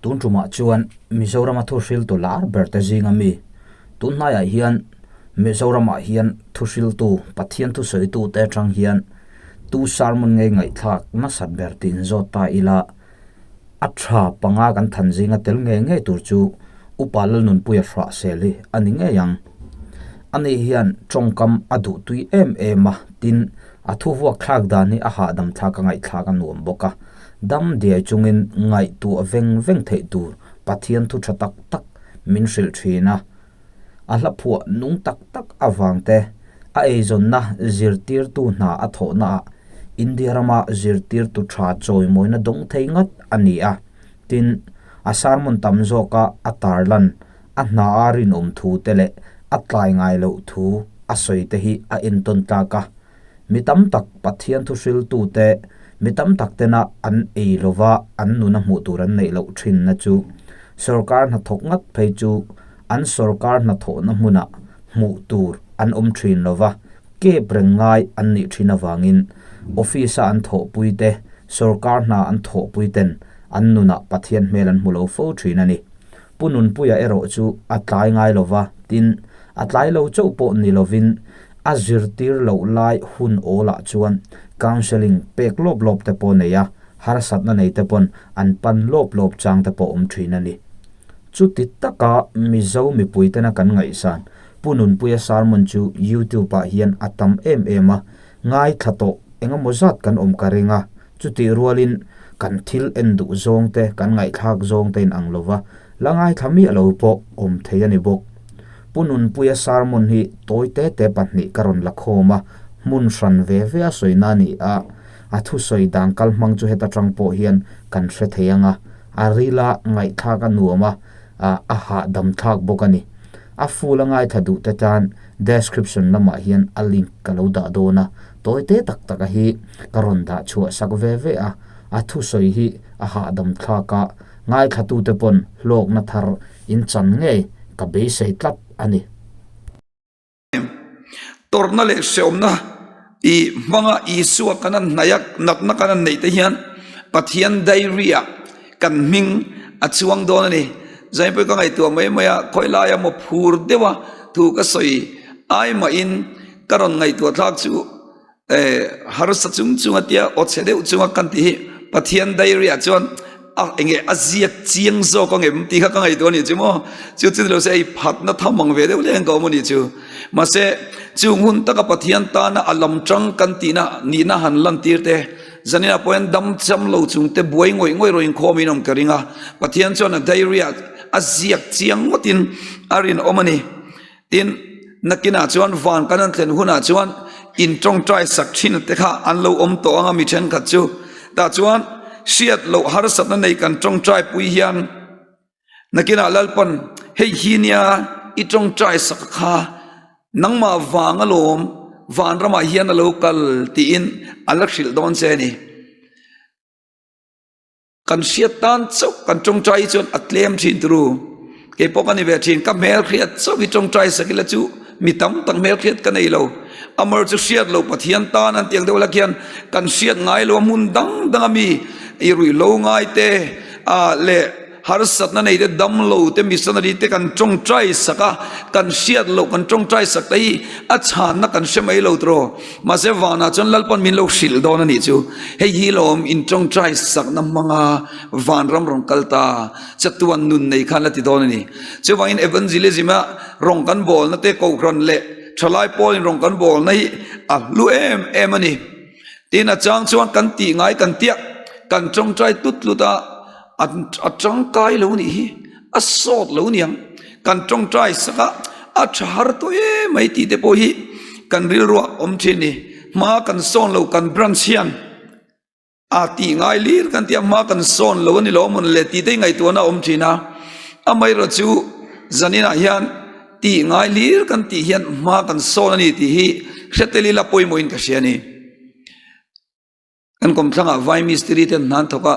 Tun tumah chuan Mizorama thuhriltu lar ber te zinga mi tun hnaiah hian Mizoramah hian thuhriltu Pathian thusawitu te atang hian tu sermon ngei ngaihthlak nasat ber tih inzawt ta ila a tha panga kan than zinga tel ngei ngei tur chu Upa Lalnunpuia hrahsel hi a ni ngei ang. Ani hian tawngkam a duh tui em em a, tin a thuvuak thlak dan hi a hahdam thlak a ngaihthlak a nuam bawk a. Dam diai chungin ngaihtuah veng veng theih tur Pathian thu tha tak tak min hrilh thin a. A hla phuah nung tak tak avang te, a eizawnna zirtirtu hna a thawhnaah India rama zirtirtu tha chawimawina dawng thei ngat a ni a. Tin, a sermon tam zawka a tarlan a hna a rinawm thu te leh a tlai ngai loh thu a sawi te hi a entawn tlak a. Mi tam tak Pathian thuhriltute mi tam tak tena an ei lova an nuna hmuh tur an neih loh thinna chu sorkar hnathawk ngat phei chu an sorkar hnathawhna hmunah hmuh tur an awm thin lova kep reng ngai an nih thin avangin office-a an thawhpuite sorkar hna an thawhpuiten an nunah Pathian hmel an hmu lo fo thin a ni. Pu Nunpuia erawh chu a tlai ngai lo va, tin, a tlai lo chauh pawh ni lovin a zirtir loh lai hun awlah chuan counselling pek lawp lawp te pawh nei a, harsatna nei te pawn an pan lawp lawp chang te pawh awm thin a ni. Chuti taka Mizo mipui tena kan ngaihsan Pu Nunpuia sermon chu YouTube ah hian a tam em em a, ngaithla tawh engemaw zat kan awm ka ring a, chutih rualin kan thil en duh zawng te, kan ngaihthlak zawng te inang lo va, la ngaithla miah lo pawh awm thei a ni bawk. Pu Nunpuia sermon hi tawi te te pahnih ka rawn la khawm a, hmun hran ve ve a sawina a ni a, a thusawi dan kal hmang chu heta tang pawh hian kan hre thei ang a, a rila ngaihthlak a nuam a, a hahdam thlak bawk a ni. A full a ngaithla duh te tan description lamah hian a link ka lo dah dawn a, tawi te tak tak a hi ka rawn dah chhuah sak ve ve a, a thusawi hi a hahdam thlak a, ngaithla tu te pawn hlawkna thar in chan ngei ka beisei tlat a ni. Tawrhna leh hrehawmna i hmanga Isua kan han hnaih a, natna kan han neih te hian Pathian diary ah kan hming a chuang dawn a ni. Zainpui ka ngaihtuah mai mai a, khawi laia maw phur deuha thu ka sawi ai mahin ka rawn ngaihtuah thlak chu eh harsa chung chung a tia aw chhe deuh chunga kan tih hi Pathian diary ah chuan a enge a ziak chiang zawk ang em tih kha ka ngaihtuah a nih chu maw chu chu nilo se hei phatna tham ang ve deuh leng ka awm a nih chu mahse chung hun taka Pathian tana a lam tang kan tihna nihna han lan tir te zaninah pawh hian dam cham lo chung te buai ngawih ngawih rawh inkhawm in awm ka ring a Pathian chuan a diary ah a ziak chiang ngawtin a rinawm a ni. Tin, nakinah chuan van kan an thlen hunah chuan in tawngtai sak thin te kha an lo awm tawh ang a mi thenkhat chu. Tah chuan hriat loh harsatna nei kan tawngtai pui hian nakinah Lalpan hei hi nia i tawngtai sak kha nangmah vang alawm vanramah hian a lo kal tiin a la hrilh dawn che a ni. Kan hriat tan chauh kan tawngtai hi chuan a tlem thin turu. Kei pawh ka ni ve thin, ka hmel hriat chauh hi tawngtai sak ila chu mi tam tak hmel hriat ka nei lo. Amar chu hriat lo Pathian tan an tiang deuh la khian kan hriat ngai lo a hmun dang dang a mi i ruih lo ngai te ah leh Harsatna nei te, dam lo te, missionary te kan tawngtai sak a, kan hriat loh kan tawngtai sak te hi a chhanna kan hre mai lo tawh. Mahse vanah chuan Lalpan min lo hrilh dawn a nih chu. Hei hi lawm in tawngtai sakna hmanga vanram rawn kal ta, chatuan nun nei khan la ti dawn a ni. Chuvangin evangelism a rawng kan bawlna te, kohhran leh thalai pawlin rawng kan bawlna hi a hlu em em a ni. Tin a chang chuan kan tih ngai kan tiah kan tawngtai tlut tlut a, A tangkai lo nih hi, a sawt lo niang. Kan tawngtai sak a, a tha har tawh em mai tih te pawh hi kan rilruah awm thin ni. Hma kan sawn lo kan branch hian a tih ngai lir kan tih a, hma kan sawn lo a ni lo amawn le tih te hi ngaihtuahna a awm thin a. Amaherawh chu zaninah hian tih ngai lir kan tih hian hma kan sawn a ni tih hi hre tel ila pawimawhin ka hria a ni. Kan kawmthlangah vai mistiri ten hna an thawk a,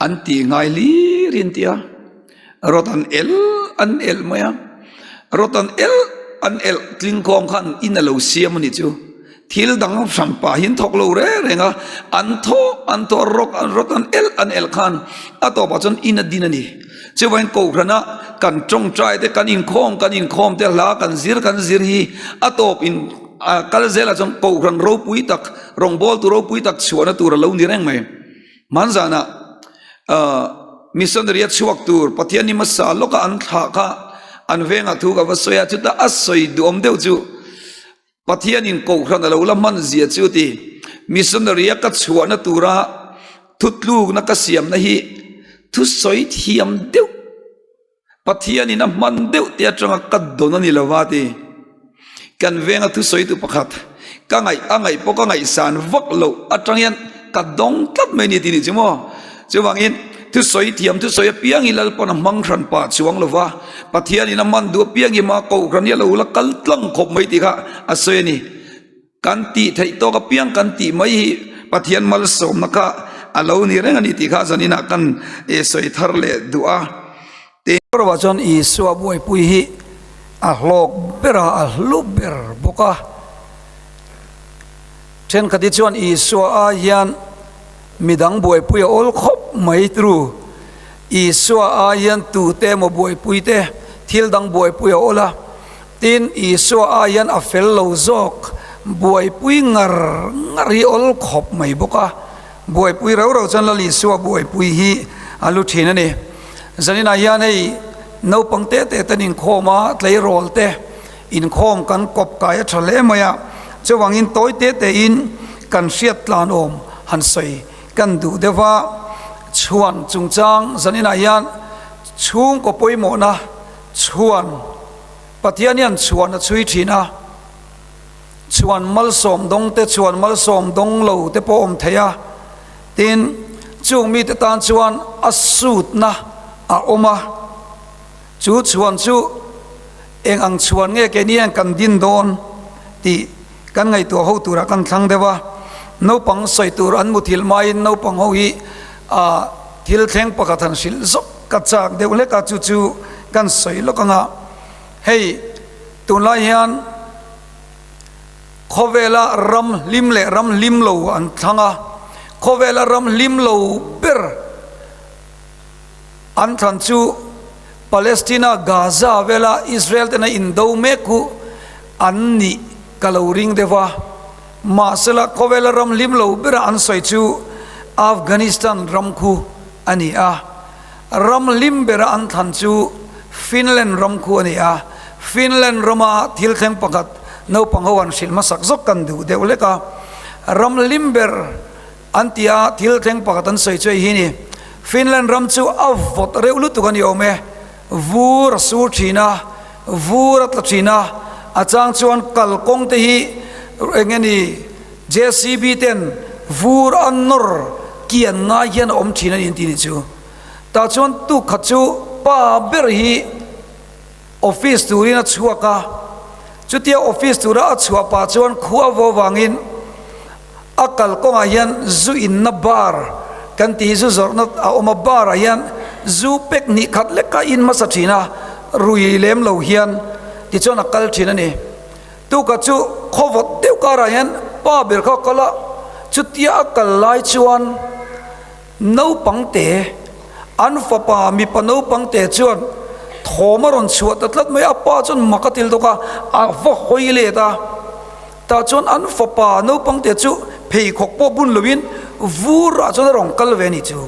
an tih ngai hlir in tia rawt an el an el mai a, rawt an el an el tlingkhawm khan in a lo siam a nih chu. Thil dang hran pah hi an thawk lo reng reng a, an thaw an thaw rawk an rawt an elh an elh khan a tawpah chuan in a din a ni. Chuvangin Kohhrana kan tawngtai te, kan inkhawm kan inkhawm te, hla kan zir kan zir hi a tawp in a kal zelah chuan Kohhran ropui tak, rawngbawltu ropui tak chhuahna tur a lo ni reng mai. Hmanzanah missionary a chhuak tur Pathian ni hmasa lawka an thlah kha an vengah thu ka va sawi a, chutah a sawi duhawm deuh chu Pathianin Kohhran a lo la hman zia chu ti missionary a ka chhuahna tura thutlukna ka siamna hi thusawi thiam deuh Pathianin a hman deuh te atanga ka dawn a ni lo va ti. Kan venga thusawitu pakhat ka ngaih a ngaih pawh ka ngaihsan vak loh atang hian ka dawng tlat mai a ni tih nih chu maw. Chuvangin thusawi thiam thusawi apiang hi Lalpawn a hmang hran pah chuang lo va, Pathianin a hman duh apiang hi mah Kohhran hi a lo la kal tlang khawp mai tih kha a sawi a ni. Kan tih theih tawk apiang kan tih mai hi Pathian malsawmna kha a lo ni reng a ni tih kha zaninah kan sawi thar leh duh a. Tin, erawh chuan Isua buaipui hi a hlawk ber a, a hlu ber bawk a. Thenkhat hi chuan Isua ai hian midang buaipui a awl khawp mai tru. Isua ai hian tute emaw buaipui te, thil dang buaipui a awl a. Tin, Isua ai hian a fel lo zawk buaipui ngar ngar hi awl khawp mai bawk a. Buaipui rau rau chuan Lal Isua buaipui hi a lu thin a ni. Zaninah hian hei naupang te te ten inkhawm a, tleirawl te inkhawm kan kawp kai a tha hle mai a, chuvangin tawi te tein kan hriat tlan awm han sawi kan duh deuh va. Chhuan chungchang zaninah hian chhungkaw pawimawhna chhuan Pathian hian chhuan a chhui thin a. Chhuan malsawm dawng te chhuan malsawm dawng lo te pawh awm thei a, tin chung mite tan chuan a sutna a awm a, chu chhuan chu eng ang chhuan nge keini hian kan din dawn tih kan ngaihtuah ho turah kan thlang deuh a, naupang sawi tur an muthilh maiin naupang ho hi ah thil thleng pakhat han hrilh zawk ka chak deuh hlek a, chu chu kan sawi lawk ang a, hei. Tunlai hian khawvela ram hlim leh ram hlim lo an thlang a, khawvela ram hlim lo ber an thlan chu Palestina Gaza vela Israel tena indo mek khu an nih ka lo ring deuh a, mahsela khawvela ram hlim lo bera an sawi chu Afghanistan ram khu a ni a. Ram hlim bera an thlan chu Finland ram khu a ni a, Finland rama thil thleng pakhat naupang ho an hrilh hmasak zawk kan duh deuh hlek a. Ram hlim ber an ti a, thil thleng pakhat an sawi chu hei hi ni, Finland ram chu a vawt reuh lutuk a ni awm e, vur a sur thin a, vur a tla thin a, a chang chuan kalkawng te hi eng nge ni, JCB ten vur a nawr kian ngai hian a awm thin a ni an ti ni chu. Tah chuan tuk khat chu pa ber hi office turin a chhuak a, chutia office tura a chhuah pah chuan khua vo vangin a kalkawngah hian zu inna bar kan tih hi zu zawrhna a awm a, bar ah hian zu pek hnih khat lek a in hmasa thin a, rui lem lo hian tichuan a kal thin a ni. Tuka chu khawvawt deuh karah hian pa ber kha a kal a, chutia a kal lai chuan naupang te, an fapa mipa naupang te chuan thawm a rawn chhuah ta tlat mai a, a pa chuan mak a til tawk a, a va hawi let a, tah chuan an fapa naupang te chu pheikhawk pawh bun loin vurah chuan a rawn kal ve a ni chu.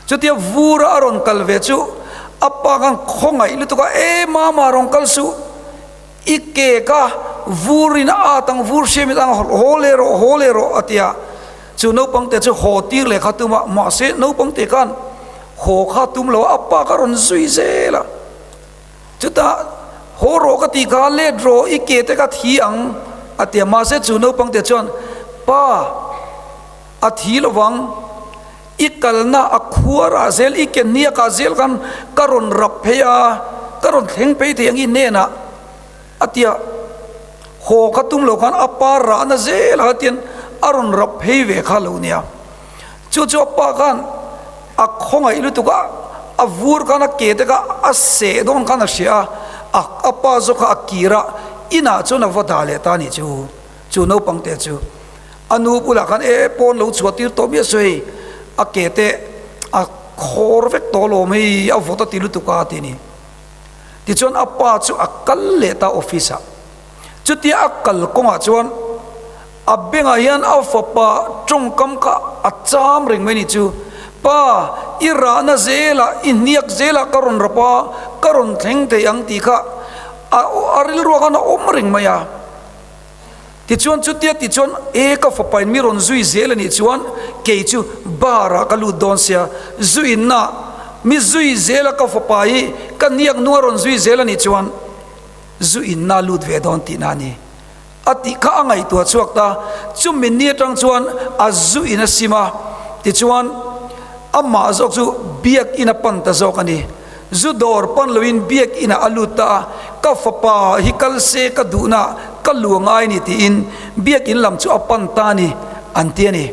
Chutia vura a rawn kal ve chu a pa khan khawngaih lutuk a, E mama rawn kal suh. I ke ka vur in a at ang vur hriam in ang haw leh rawh haw leh rawh a ti a, chu naupang te chu haw tir leh kha tum a, mahse naupang te khan haw kha tum lo a, a pa kha rawn zui zel a, chutah haw rawh ka tih kha let rawh i ke te kha thi ang a ti a, mahse chu naupang te chuan pa a thi lovang I kalna a khuarah zel, i ke hniakah zel khan ka rawn rap phei a, ka rawn thleng phei thei ang i hnenah a ti a, haw kha tum lo khan a pa rahna zelah kha tian a rawn rap phei ve kha lo nia. Chu chu a pa khan a khawngaih lutuk a, a vur khan a ke te kha a seh dawn khan a hria a, a pa zawk kha a kir a, inah chuan a va dah leh ta a nih chu. Chu naupang te chu a nu bulah khan e pawn lo chhuah tir tawh miah sawi hei a ke te a khawr vek tawh alawm hei a vawt a ti lutuk a ti a ni. Tichuan a pa chu a kal leh ta office ah. Chutia a kal kawngah chuan a bengah hian a fapa tawngkam kha a cham reng mai ni chu, Pa, i rahna zelah, i hniak zelah ka rawn rap a, ka rawn thleng thei ang tih kha a rilruah khan a awm reng mai a. Tichuan chutia tichuan e ka fapain mi rawn zui zel a nih chuan kei chu bar ah ka lut dawn sia, zu inna mi zui zel a ka fapa hi ka hniak hnung a rawn zui zel a nih chuan zu inna lut ve dawn tihna a ni a tih kha a ngaihtuah chhuak ta. Chumi ni atang chuan a zu in a sim a, tichuan amah zawk chu biakin a pan ta zawk a ni. Zu dawr pan loin biakinah a lut ta a, ka fapa hi kal se ka duhna ka lu a ngai a ni tiin biakin lam chu a pan ta a ni an ti a ni.